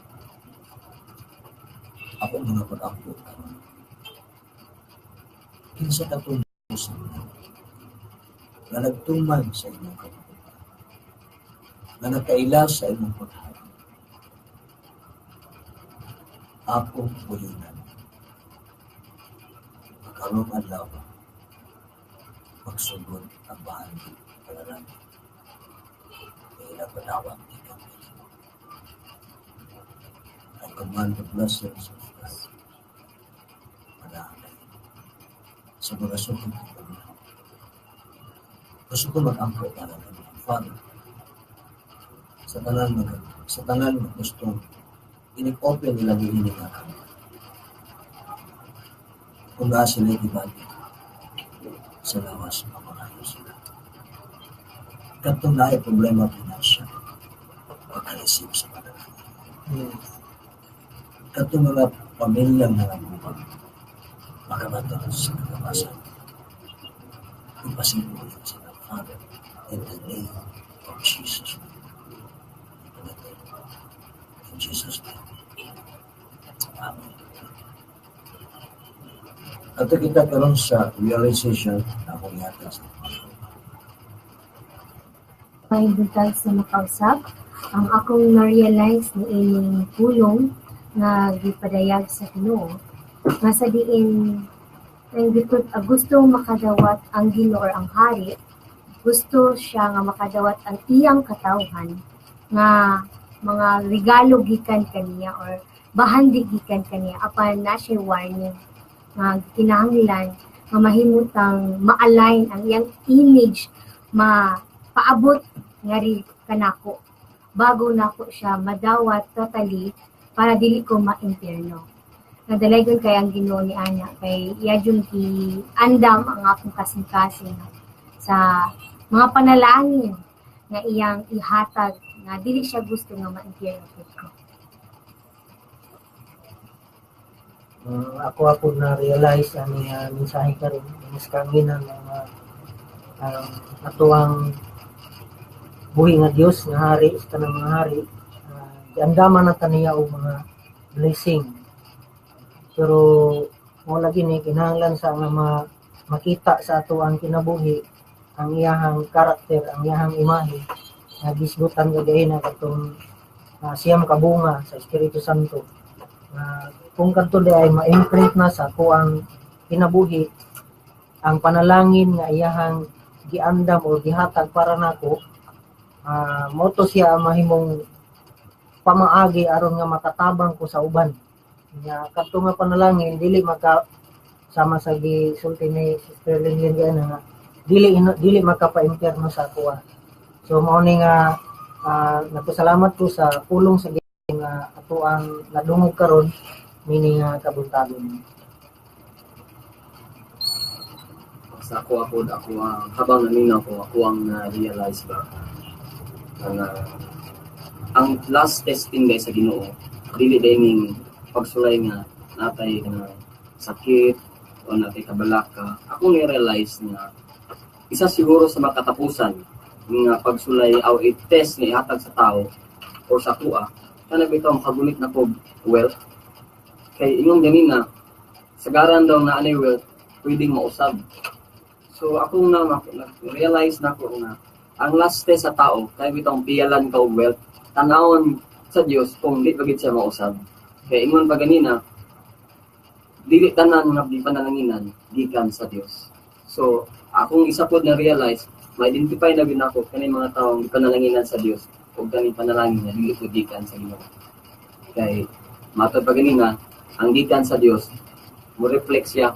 Ako mga pag-ampo karon. Kinsa ka itong nga nagtuman sa imong kabubut-on, nga nagkaila sa imong paghari? Akong buyunan. Karong adlaw, magsugod ang bahandi panalangin. Ila panawag ni kami. I command the blessings of God. Manaalay sa mga sukod ng Panginoon. Gusto ko mag-ampo para kanila. Father, sa tanan mag gustong inig-open nila niini nga account. Kung naa sila gibati sa lawas, mamalayo sila. Katong naay problema financial, makareceive sa panalangin. Katong mga pamilyang nangagubag, makabaton sa kagawasan. Ipasibulan sila, Father, in the name of Jesus. In Jesus' name. Amen. Ato kita karon sa realization na akong ihatag sa Panginoon. May buntag sa makausap, ang akong na-realize ni ining pulong nga gipadayag sa Ginoo nga sa diin ang gusto, gusto makadawat ang Ginoo or ang hari, gusto siya nga makadawat ang iyang katawhan nga mga regalo gikan kaniya or bahandi gikan kaniya, apan na siya warning nga kinahanglan nga mahimutang ma-align ang iyang image, ma paabot ngari kanako bago nako siya madawat totally para dili ko ma-impyerno. Nadalaygon kay ang Ginoo ni ana kay iya jud gi andam ang akong kasing-kasing sa mga panalangin nga iyang ihatag nga dili siya gusto nga ma-impyerno pud ko. Ako ako na-realize ani mensahe karon mas kanginan nga ang atuang buhi nga Dios nga hari sa tanang mga hari, giandaman na ta niya og mga blessing, pero mo lagi ni kinahanglan sa nga makita sa ato ang kinabuhi ang iyahang karakter, ang iyahang imahe nga gisgutan kagahin na katong siyam ka bunga sa Espiritu Santo, nga kung kadto di ay ma-imprint na sa ako ang kinabuhi ang panalangin nga iyahang giandam o gihatag para nako, mao to siya ang mahimong pamaagi aron nga makatabang ko sa uban. Nga kadto nga panalangin dili maka sama sa gisulti ni Sister Linlin gana nga dili makapa-impyerno sa akoa. So mao ni nga nagpasalamat ko sa pulong sa Ginoo nga ato ang nadungog karon mini nga kabuntagon. Sa ako ako ako ang habang naminaw ko, ako ang na-realize ba nga ang last testing guys sa Ginoo dili day ning pagsulay nga natay nga sakit o natay kabalaka. Ako ni-realize nga isa siguro sa makatapusan nga pagsulay aw i-test nga ihatag sa tao or sa kuha kana bitaw makagunit na ko wealth, kay ingon ganina sagaran daw na anay wealth pwedeng mausab. So ako na realize na ko nga ang last test sa tao kay bitong piyalan ka og wealth, tanawon sa Dios kung di pa gid siya mausab. Kay ingon pa ganina, dili tanan nga di panalanginan gikan sa Dios. So akong isa pod na realize, ma-identify na gid nako kani mga taong gipanalanginan sa Dios ug kaning panalangin nga dili pud gikan sa Ginoo. Kay matod pa ganina, ang gikan sa Dios mo reflect siya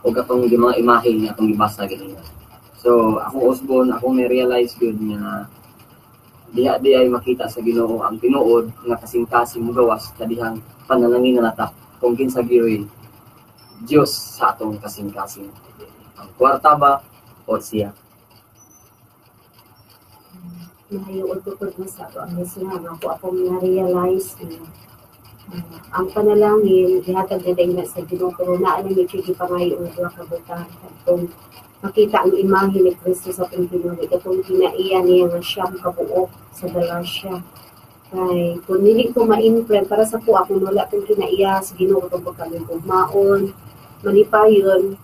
og atong mga imahe nga atong gibasa ganina. So ako usbon, ako may realize gyud nga diha di ay makita sa Ginoo ang tinuod nga kasing-kasing mugawas sa dihang panalangin na nata kung kinsa gyud Dios sa atong kasing-kasing. Ang kwarta ba o siya? Mahayood ko po sa ato ang listener nga ako akong na-realize na ang panalangin gihatag na dahil na sa Ginoo, pero naa na medyo gipangayo ang duha ka butang katong makita ang imahe ni Kristo sa atong kinabuhi, katong kinaiya niya nga siyam kabuok sa Galatia. Kay kung dili ko ma-imprint para sa ko, akong wala akong kinaiya sa Ginoo katong pagkalugmaon, malipayon,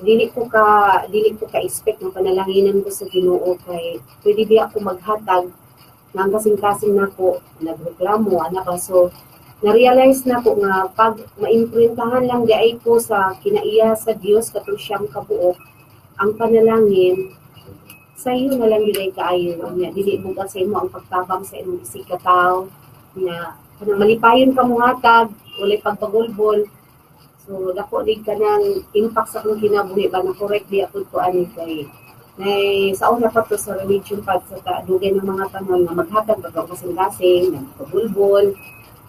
dili ko ka expect nga panalanginan ko sa Ginoo, kay pwede di ako maghatag nga ang kasing-kasing nako nagreklamo ana ba. So na-realize na ko nga pag maimprintahan lang di ay ko sa kinaiya sa Dios katong siyam kabuok ang panalangin, sa iyo na lang yun ay kaayo nya dili bugat sa imo ang pagtabang sa imong isig ka tawo nga kanang malipayon ka mohatag, walay pagbagulbol. So dako din kanang impact sa akong kinabuhi ba na correct di ako ko ani, kay nay sa una pa to sa religion pag sa dugay ng mga panahon nga maghatag ba ka kasing-kasing nagpabulbol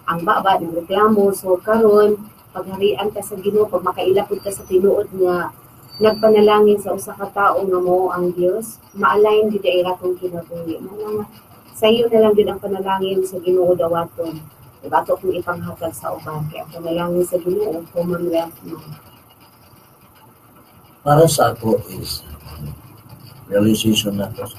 ang baba ng reklamo. So karon pagharian ka sa Ginoo, pag makaila pud ka sa tinuod nga nagpanalangin sa usa ka tawo nga mao ang Dios, ma-align gid ay atong kinabuhi. Mao nga sa iyo na lang gid ang panalangin sa Ginoo dawaton. Diba ato kung ipanghatag sa uban, kaya ang panalangin sa Ginoo commonwealth man. Para sa ako is realization na to.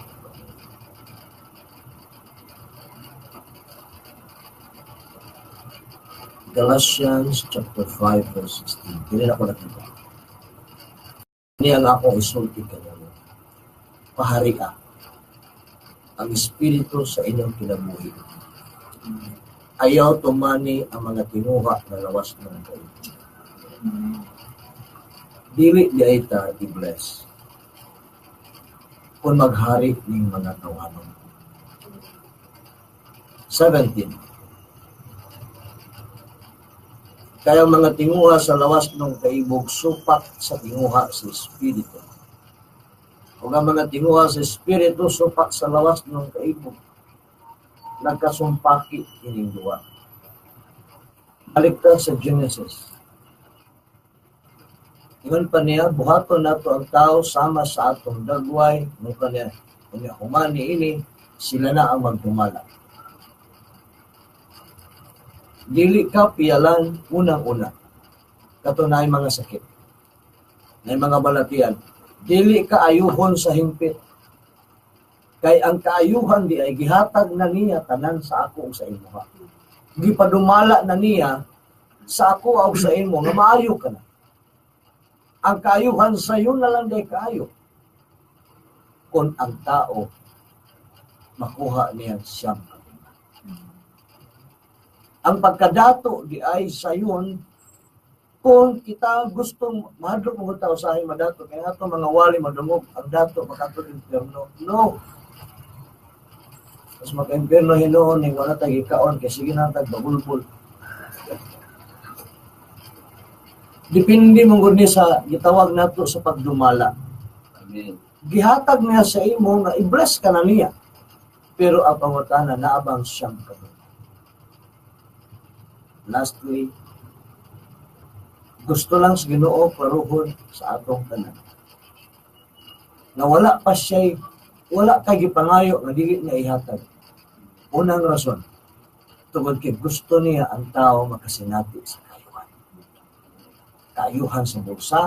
Galatians chapter 5 verse 16. Dili na ako nakita. Niya ang akong isulti kanyo. Paharia ang espiritu sa inyong kinabuhi. Ayaw tumani ang mga tinguha na lawas ng kayo. Dili di ay ta i-bless kung maghari ning mga tawhanon. 17. Kaya mga tinguha sa lawas ng kaibog supak sa tinguha sa espiritu. O ang mga tinguha sa espiritu supak sa lawas ng kaibog. Nagkasumpaki ining duwa. Balik ta sa Genesis. Ingon pa niya, buhaton nato ang tao sama sa atong dagway, ingon pa niya, kunya humani ini, sila na ang magdumala. Dili ka piyalan unang-una. Kato na ay mga sakit, na ay mga balatian. Dili ka ayuhon sa hingpit. Kay ang kaayuhan di ay gihatag na niya tanan sa ako ug sa imuha. Gipadumala na niya sa ako ug sa imo nga maayo ka na. Ang kaayuhan sa iyo na lang day kaayo. Kung ang tao makuha niya siyang kaayuhan. Ang pagkadato di ay sayon kung kita gustong mahadlok mo tao sa madato kaya ato mga wali madungog ang dato makatod impierno. No. Mas maka-impierno hinuon ning wala tay gikaon kay sige na tag bagulbol. Depende mong gud ni sa gitawag nato sa pagdumala. Amen. Gihatag niya sa imo nga i-bless ka na niya. Pero ang pangutana naabang siyang kabuhi. Lastly, gusto lang sa Ginoo paruhon sa atong tanan. Na wala pa siya'y, wala kay gipangayo nga dili niya ihatag. Unang rason, tungod kay gusto niya ang tao makasinati sa kaayuhan. Kaayuhan sa bulsa,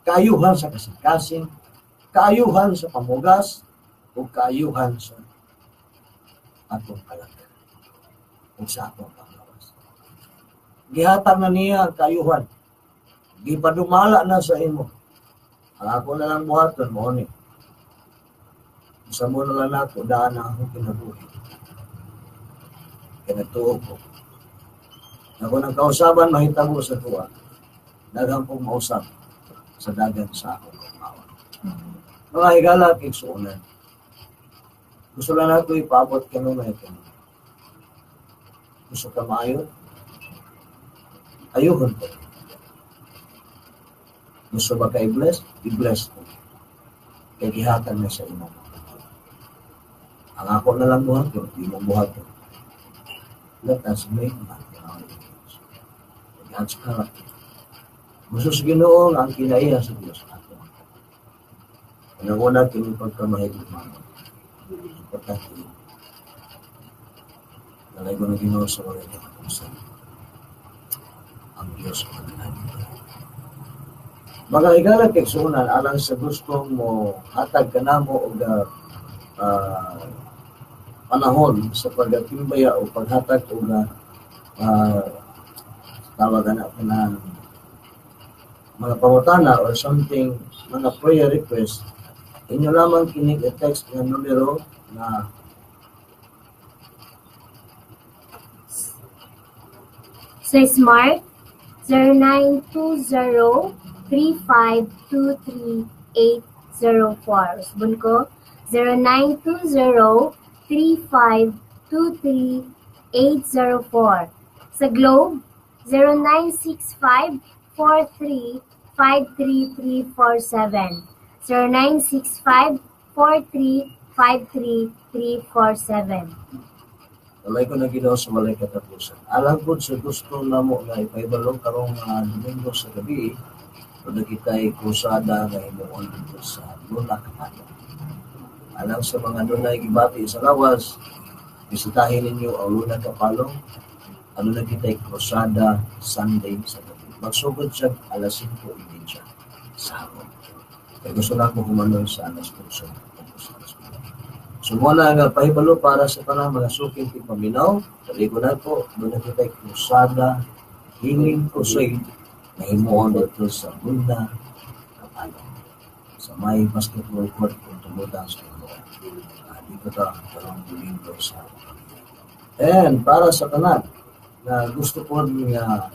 kaayuhan sa kasing-kasing, kaayuhan sa pamugas, o kaayuhan sa atong kalag o sa atong panglawas. Gihatag na niya ang kaayuhan. Gipadumala na sa imo. Ang ako na lang buhaton, mao ni. Sa mo na lang nato, daan na akong kinabuhi. Kaya nagtuo ko. Ako nang kausaban, mahitabo sa tuwa. Daghang kong mausap sa dagan sa akong kaumawa. Mga higala, kigsuonan. Gusto lang nato ipaabot kanunay kanunay. Gusto ka maayo? Ayuhon ko. Gusto ba ka i-bless? I-bless ko. Kay gihatag na sa imong. Ang ako na lang buhaton, imong buhaton. Let us make man in our image. God's character. Gusto sa Ginoo nga ang kinaiya sa Dios ato. Unang-una kini pagkamahigugmaon. Importante yun. Nalay ko ng Ginoo sa walay katapusan. Ang Diyos manalangin. Mga higala kaigsuonan, alang sa gustong mo hatag kanamo og panahon sa pagatimbaya o paghatag og tawag na kanang mga pangutana or something, mga prayer request, inyo lamang kini i-text nga numero na sa Smart 0920-3523-804. Usbon ko, 0920-3523-804. Sa Globe, 0965-43-53347. 0965-43-53347. Walay ko na Ginoo sa walay katapusan. Alang po sa gusto namo nga ipahibalo karong Domingo sa gabi, doon kita'y krusada nga himuon dito sa Luna Kapalo. Alang sa mga dunay gibati sa lawas, bisitahin ninyo ang Luna Kapalo. Ano na kita'y krusada Sunday sa gabi. Magsugod siya alas 5:30 sa hapon. Kaya gusto na ako humanon sa alas 8. So muna nga pahibalo para sa tanang mga suking tigpaminaw, kaliko na po, doon na kita'y krusada, healing crusade, na himuon dito sa Luna Kapalo. Sa may basketball court kung tumutan sa inyo. Dito ta karong Domingo sa. And para sa tanan na gusto po nga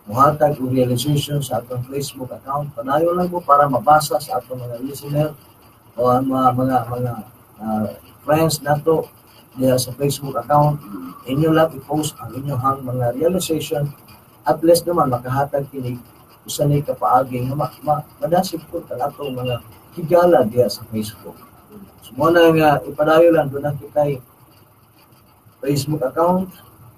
muhatag og realization sa atong Facebook account, padayon lang po para mabasa sa atong mga listener o ang mga friends nato diha sa Facebook account. Inyo lang i-post ang inyong mga realization, at least naman makahatag kini usa ni kapaagi nga madasig po ang atong mga higala diha sa Facebook. So mo na nga ipadayon lang, doon kitay Facebook account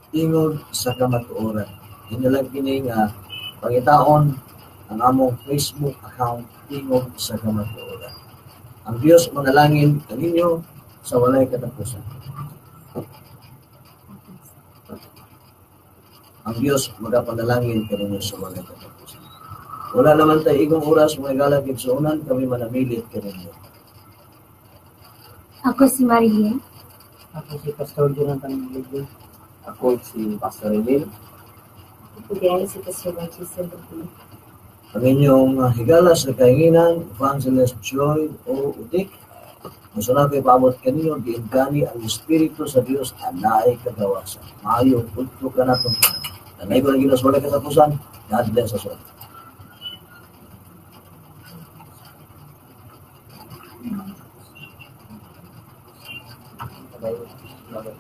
Tingog sa Kamatuoran. Inyo lang kini nga pangitaon ang among Facebook account Tingog sa Kamatuoran. Ang Dios manalangin kaninyo sa walay katapusan. Ang Dios magapanalangin kaninyo sa walay katapusan. Wala naman tayo igong oras, mga galang igsuonan, kami manamilit kaninyo. Ako si Marilyn. Ako si Pastor Jonathan Ligwe. Ako si Pastor Emil. Ako diay si Pastor Manchester Lugli. Ang inyong higala sa kahinginan, Evangelist Joy O. Utik. Gusto na kayo paabot kaninyo, giingani ang Espiritu sa Dios anay kagawasan. Maayo, punto ka na itong tanan. Tanay ko ng Ginoo sa walay katapusan. God bless us all. Bye. Bye.